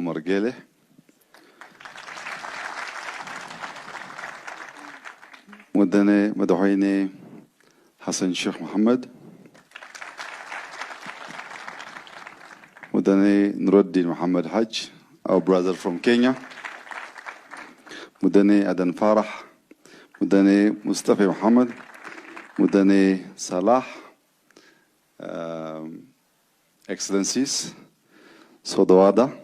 Omar Guelleh, Mudane Madaxweyne Hassan Sheikh Mohamud, Mudane Nuruddin Mohammed Haj, our brother from Kenya, Mudane Adan Farah, Mudane Mustafa Mohammed, Mudane Salah, Excellencies, Sodowada,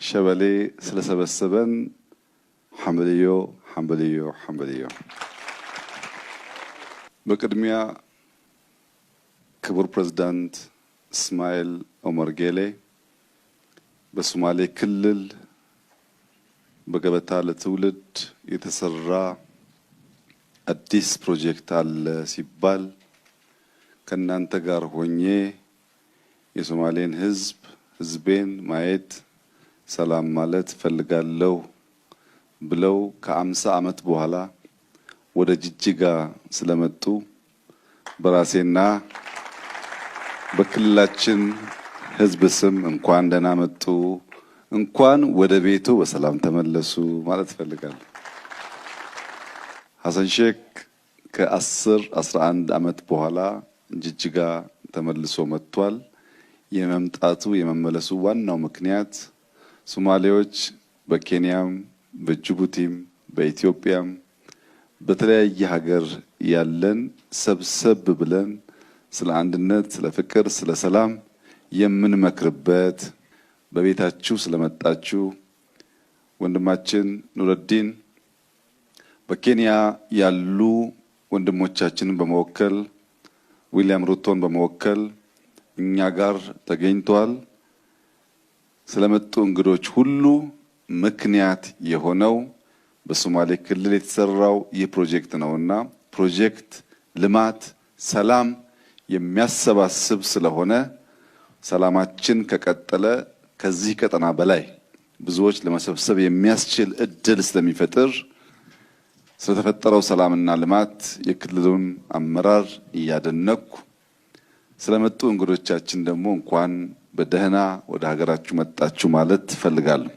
ሸበሌ ስለሰበሰበን ሐምልዮ ሐምልዮ ሐምልዮ። በቅድሚያ ክቡር ፕሬዝዳንት እስማኤል ኦመር ጌሌ በሶማሌ ክልል በገበታ ለትውልድ የተሰራ አዲስ ፕሮጀክት አለ ሲባል ከእናንተ ጋር ሆኜ የሶማሌን ሕዝብ ሕዝቤን ማየት ሰላም ማለት ፈልጋለሁ ብለው ከ50 ዓመት በኋላ ወደ ጅጅጋ ስለመጡ በራሴና በክልላችን ሕዝብ ስም እንኳን ደህና መጡ፣ እንኳን ወደ ቤቱ በሰላም ተመለሱ ማለት እፈልጋለሁ። ሐሰን ሼክ ከ10 11 ዓመት በኋላ ጅጅጋ ተመልሶ መጥቷል። የመምጣቱ የመመለሱ ዋናው ምክንያት ሶማሌዎች በኬንያም በጅቡቲም በኢትዮጵያም በተለያየ ሀገር ያለን ሰብሰብ ብለን ስለ አንድነት፣ ስለ ፍቅር፣ ስለ ሰላም የምንመክርበት በቤታችሁ ስለመጣችሁ ወንድማችን ኑረዲን በኬንያ ያሉ ወንድሞቻችንን በመወከል ዊሊያም ሩቶን በመወከል እኛ ጋር ተገኝተዋል። ስለመጡ እንግዶች ሁሉ ምክንያት የሆነው በሶማሌ ክልል የተሰራው ይህ ፕሮጀክት ነውና ፕሮጀክት ልማት፣ ሰላም የሚያሰባስብ ስለሆነ ሰላማችን ከቀጠለ ከዚህ ቀጠና በላይ ብዙዎች ለመሰብሰብ የሚያስችል እድል ስለሚፈጥር ስለተፈጠረው ሰላምና ልማት የክልሉን አመራር እያደነኩ ስለመጡ እንግዶቻችን ደግሞ እንኳን በደህና ወደ ሀገራችሁ መጣችሁ ማለት እፈልጋለሁ።